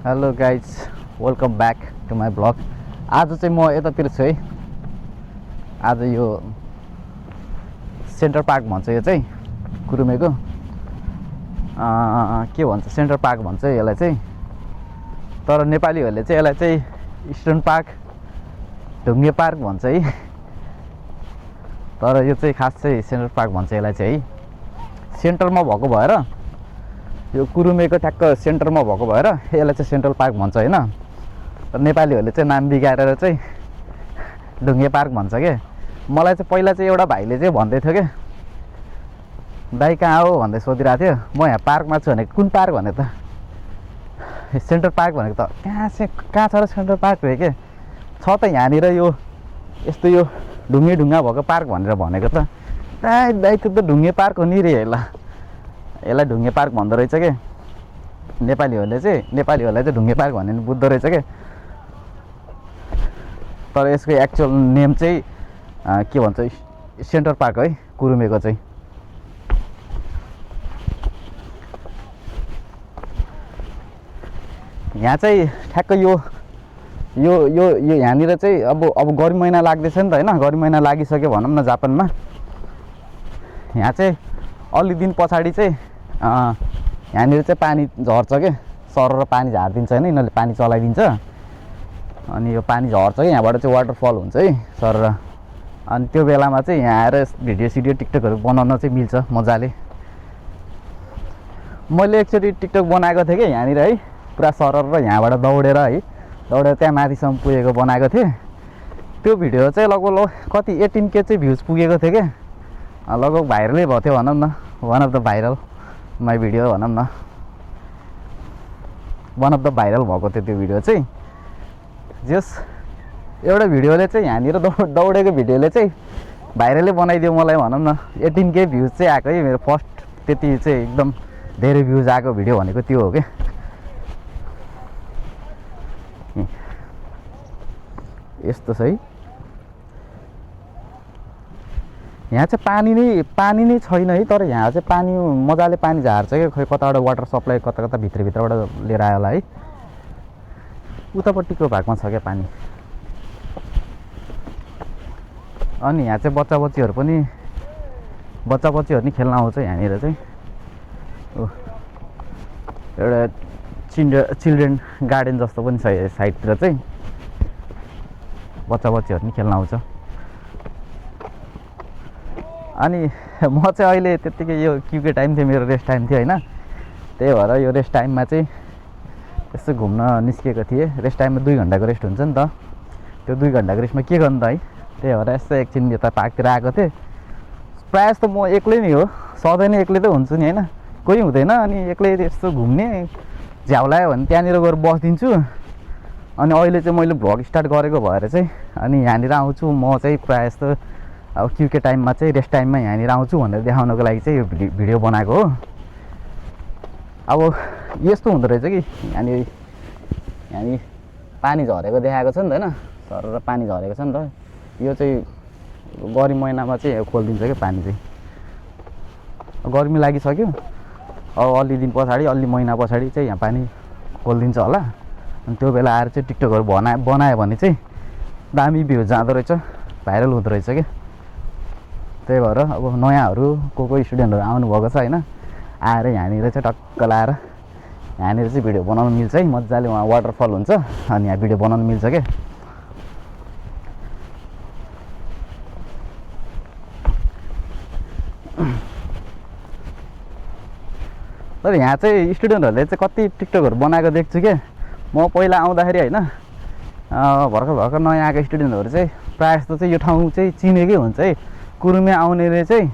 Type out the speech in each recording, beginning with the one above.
Hello guys, welcome back to my vlog. आज चाहिँ म यतातिर छु है। आज यो सेन्टर पार्क भन्छ, यो चाहिँ कुरुमेको के भन्छ, सेन्टर पार्क भन्छ यसलाई चाहिँ। तर नेपालीहरूले चाहिँ यसलाई चाहिँ इस्टर्न पार्क, ढुङ्गे पार्क भन्छ है। तर यो चाहिँ खास चाहिँ सेन्टर पार्क भन्छ यसलाई चाहिँ है। सेन्टरमा भएको भएर, यो कुरुमेको ठ्याक्क सेन्टरमा भएको भएर यसलाई चाहिँ सेन्ट्रल पार्क भन्छ होइन। तर नेपालीहरूले चाहिँ नाम बिगारेर चाहिँ ढुङ्गे पार्क भन्छ के। मलाई चाहिँ पहिला चाहिँ एउटा भाइले चाहिँ भन्दै थियो क्या, दाइ कहाँ हो भन्दै सोधिरहेको थियो। म यहाँ पार्कमा छु भनेको, कुन पार्क भने त सेन्ट्रल पार्क भनेको त कहाँ छ र सेन्ट्रल पार्क हो के छ त यहाँनिर, यो यस्तो यो ढुङ्गा भएको पार्क भनेर भनेको त। दाइ त्यो त ढुङ्गे पार्क हो नि रे, यसलाई ढुङ्गे पार्क भन्दो रहेछ के। नेपालीहरूलाई चाहिँ ढुङ्गे पार्क भन्ने बुझ्दो रहेछ के। तर यसको एक्चुअल नेम चाहिँ के भन्छ, सेन्टर पार्क है कुरुमेको चाहिँ। यहाँ चाहिँ ठ्याक्क यो यो यो यो यहाँनिर चाहिँ अब गर्मी महिना लाग्दैछ नि त होइन। गर्मी महिना लागिसक्यो भनौँ न जापानमा। यहाँ चाहिँ अलि दिन पछाडि चाहिँ यहाँनिर चाहिँ पानी झर्छ के, सरर पानी झारिदिन्छ होइन, यिनीहरूले पानी चलाइदिन्छ। अनि यो पानी झर्छ कि यहाँबाट चाहिँ वाटरफल हुन्छ है सरर। अनि त्यो बेलामा चाहिँ यहाँ आएर भिडियो टिकटकहरू बनाउन चाहिँ मिल्छ मजाले। मैले एकचोटि टिकटक बनाएको थिएँ कि यहाँनिर है, पुरा सरर यहाँबाट दौडेर त्यहाँ माथिसम्म पुगेको बनाएको थिएँ। त्यो भिडियो चाहिँ लगभग कति 18K चाहिँ भ्युज पुगेको थियो क्या। लगभग भाइरलै भएको थियो भनौँ न, one of the viral my video भनौँ न, वान अफ द भाइरल भएको थियो त्यो भिडियो चाहिँ। जस एउटा भिडियोले चाहिँ यहाँनिर दौडेको भिडियोले चाहिँ भाइरलै बनाइदियो मलाई भनौँ न। 18K भ्युज चाहिँ आएको है मेरो फर्स्ट, त्यति चाहिँ एकदम धेरै भ्युज आएको भिडियो भनेको त्यो हो क्या। यस्तो छ है यहाँ चाहिँ पानी नै छैन है। तर यहाँ चाहिँ पानी मजाले पानी झार्छ क्या। खै कताबाट वाटर सप्लाई कता भित्रबाट लिएर आयो होला है। उतापट्टिको भागमा छ क्या पानी। अनि यहाँ चाहिँ बच्चा बच्चीहरू नि खेल्न आउँछ यहाँनिर चाहिँ। एउटा चिल्ड्रेन गार्डन जस्तो पनि छ साइडतिर चाहिँ, बच्चा बच्चीहरू नि खेल्न आउँछ। अनि म चाहिँ अहिले त्यत्तिकै यो क्युके टाइम थियो, मेरो रेस्ट टाइम थियो होइन। त्यही भएर यो रेस्ट टाइममा चाहिँ यसो घुम्न निस्किएको थिएँ। रेस्ट टाइममा 2 घन्टाको रेस्ट हुन्छ नि त। त्यो 2 घन्टाको रेस्टमा के गर्नु त है। त्यही भएर यस्तो एकछिन यता पार्कतिर आएको थिएँ। प्रायः जस्तो म एक्लै नै हो, सधैँ नै एक्लै त हुन्छु नि होइन, कोही हुँदैन। अनि एक्लै यस्तो घुम्ने झ्याउलायो भने त्यहाँनिर गएर बसिदिन्छु। अनि अहिले चाहिँ मैले भ्लग स्टार्ट गरेको भएर चाहिँ अनि यहाँनिर आउँछु म चाहिँ प्रायः जस्तो। अब क्युके टाइममा चाहिँ रेस्ट टाइममा यहाँनिर आउँछु भनेर देखाउनको लागि चाहिँ यो भिडियो बनाएको हो। अब यस्तो हुँदो रहेछ कि यहाँनिर पानी झरेको देखाएको छ नि त होइन, सरर पानी झरेको छ नि त। यो चाहिँ गर्मी महिनामा चाहिँ खोलिदिन्छ क्या पानी चाहिँ। गर्मी लागिसक्यो, अब अलि दिन पछाडि, अलि महिना पछाडि चाहिँ यहाँ पानी खोलिदिन्छ होला। अनि त्यो बेला आएर चाहिँ टिकटकहरू बनायो भने चाहिँ दामी भ्युज जाँदो रहेछ, भाइरल हुँदो रहेछ क्या। त्यही भएर अब नयाँहरू को स्टुडेन्टहरू आउनुभएको छ होइन, आएर यहाँनिर चाहिँ टक्क लाएर यहाँनिर चाहिँ भिडियो बनाउनु मिल्छ है मजाले। वहाँ वाटरफल हुन्छ अनि यहाँ भिडियो बनाउनु मिल्छ क्या। तर यहाँ चाहिँ स्टुडेन्टहरूले चाहिँ कति टिकटकहरू बनाएको देख्छु क्या म पहिला आउँदाखेरि होइन। भर्खर नयाँ आएको स्टुडेन्टहरू चाहिँ प्रायः जस्तो चाहिँ यो ठाउँ चाहिँ चिनेकै हुन्छ है। कुरुमे आउनेले चाहिँ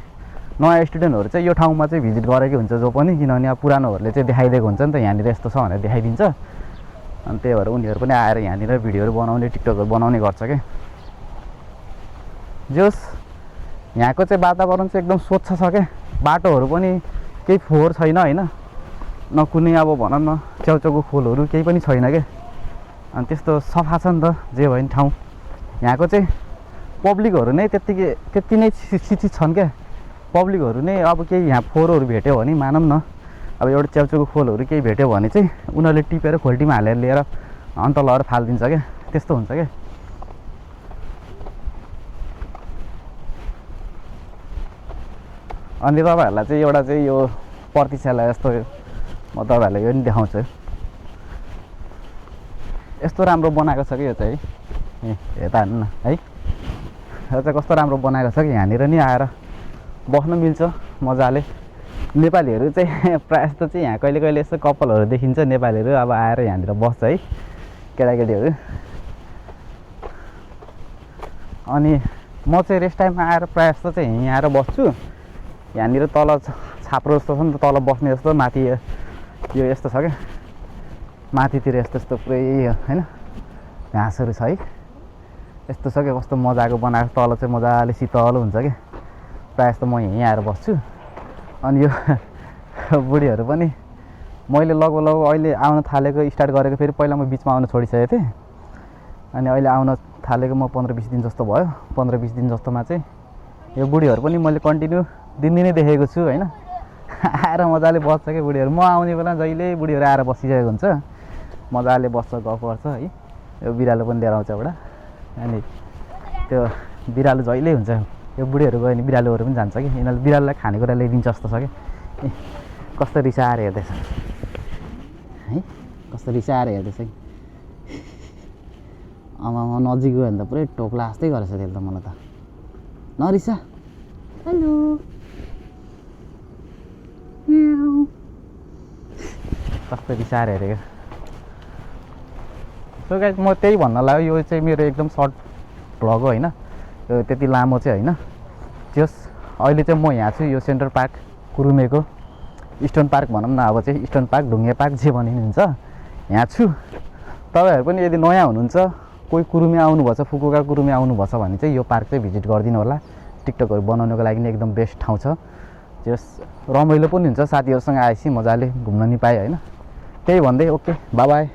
नयाँ स्टुडेन्टहरू चाहिँ यो ठाउँमा चाहिँ भिजिट गरेकै हुन्छ जो पनि, किनभने अब पुरानोहरूले चाहिँ देखाइदिएको हुन्छ नि त यहाँनिर यस्तो छ भनेर देखाइदिन्छ। अनि त्यही भएर उनीहरू पनि आएर यहाँनिर भिडियोहरू बनाउने, टिकटकहरू बनाउने गर्छ क्या। जोस् यहाँको चाहिँ वातावरण चाहिँ एकदम स्वच्छ छ क्या। बाटोहरू पनि केही फोहोर छैन होइन, न कुनै अब भनौँ न च्याउको खोलहरू केही पनि छैन क्या। अनि त्यस्तो सफा छ नि त जे भयो नि ठाउँ। यहाँको चाहिँ पब्लिकहरू नै त्यति नै शिक्षित छन् क्या। पब्लिकहरू नै अब केही यहाँ फोहोरहरू भेट्यो भने मानौँ न, अब एउटा च्याउचुको खोलहरू केही भेट्यो भने चाहिँ उनीहरूले टिपेर खोल्टीमा हालेर लिएर अन्त लगेर फालिदिन्छ क्या, त्यस्तो हुन्छ क्या। अनि तपाईँहरूलाई चाहिँ एउटा चाहिँ यो प्रतीक्षालय जस्तो म तपाईँहरूलाई यो पनि देखाउँछु। यस्तो राम्रो बनाएको छ कि यो चाहिँ हेर्दा हेर्नु न है, यो चाहिँ कस्तो राम्रो बनाएको छ कि यहाँनिर नि आएर बस्न मिल्छ मजाले। नेपालीहरू चाहिँ प्रायः जस्तो चाहिँ यहाँ कहिले कहिले यस्तो कपालहरू देखिन्छ, नेपालीहरू अब आएर यहाँनिर बस्छ है केटाकेटीहरू। अनि म चाहिँ रेस्ट टाइममा आएर प्रायः जस्तो चाहिँ यहीँ आएर बस्छु। यहाँनिर तल छाप्रो जस्तो छ नि त, तल बस्ने जस्तो, माथि यो यस्तो छ क्या, माथितिर यस्तो यस्तो पुरै होइन घाँसहरू छ है, यस्तो छ क्या, कस्तो मजाको बनाएको। तल चाहिँ मजाले शीतल हुन्छ क्या, प्रायः जस्तो म यहीँ आएर बस्छु। अनि यो बुढीहरू पनि मैले लगभग अहिले आउन थालेको स्टार्ट गरेको, फेरि पहिला म बिचमा आउन छोडिसकेको थिएँ। अनि अहिले आउन थालेको म 15-20 दिन जस्तो भयो। 15-20 दिन जस्तोमा चाहिँ यो बुढीहरू पनि मैले कन्टिन्यू दिनदिनै देखेको छु होइन। आएर मजाले बस्छ क्या बुढीहरू। म आउने बेला जहिले बुढीहरू आएर बसिसकेको हुन्छ, मजाले बस्छ, गफ गर्छ है। यो बिरालो पनि लिएर आउँछ एउटा। अनि त्यो बिरालो जहिले हुन्छ, यो बुढीहरू गयो भने बिरालोहरू पनि जान्छ कि, यिनीहरूले बिरालोलाई खानेकुरा ल्याइदिन्छ जस्तो छ क्या। कस्तो रिसाएर हेर्दैछ है, कस्तो रिसाएर हेर्दैछ कि। अब म नजिक गयो भने त पुरै टोक्ला जस्तै गरेछ त्यसले त मलाई त। नरिसा, हेलो, कस्तो रिसाएर हेरेको। सो गाइस म त्यही भन्न लाग्यो, यो चाहिँ मेरो एकदम सर्ट भ्लग हो होइन, यो त्यति लामो चाहिँ होइन। जस अहिले चाहिँ म यहाँ छु, यो सेन्ट्रल पार्क कुरुमेको इस्टर्न पार्क भनौँ न, अब चाहिँ इस्टर्न पार्क, ढुङ्गे पार्क जे भनिनुहुन्छ, यहाँ छु। तपाईँहरू पनि यदि नयाँ हुनुहुन्छ, कोही कुरुमे आउनुभएछ, फुकुका कुरुमे आउनुभएछ भने चाहिँ यो पार्क चाहिँ भिजिट गरिदिनु होला। टिकटकहरू बनाउनुको लागि एकदम बेस्ट ठाउँ छ। जस रमाइलो पनि हुन्छ, साथीहरूसँग आएपछि मजाले घुम्न नि पाएँ होइन। त्यही भन्दै ओके, बाई बाई।